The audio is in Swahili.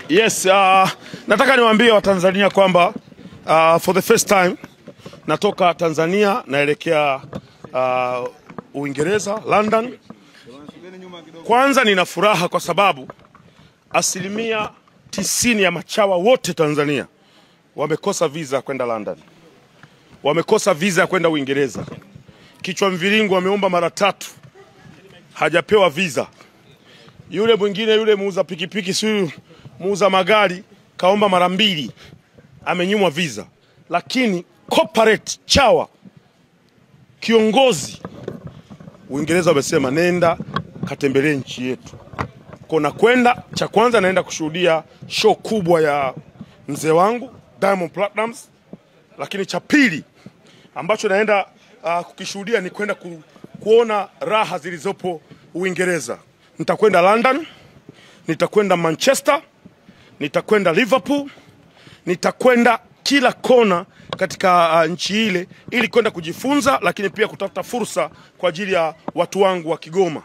Yes, nataka niwaambie Watanzania kwamba for the first time natoka Tanzania naelekea Uingereza, London. Kwanza nina furaha kwa sababu 90% ya machawa wote Tanzania wamekosa visa kwenda London. Wamekosa visa kwenda Uingereza. Kichwa mviringo wameomba mara 3. Hajapewa visa. Yule mwingine yule muuza pikipiki si muuza magari kaomba mara 2, amenyimwa visa. Lakini corporate chawa kiongozi Uingereza wamesema nenda katembelee nchi yetu. Kona kwenda, cha kwanza naenda kushuhudia show kubwa ya mzee wangu Diamond Platnumz, lakini cha pili ambacho naenda kukishuhudia ni kwenda kuona raha zilizopo Uingereza. Nitakwenda London, nitakwenda Manchester, nitakwenda Liverpool, nitakwenda kila kona katika nchi ile ili kwenda kujifunza, lakini pia kutafuta fursa kwa ajili ya watu wangu wa Kigoma.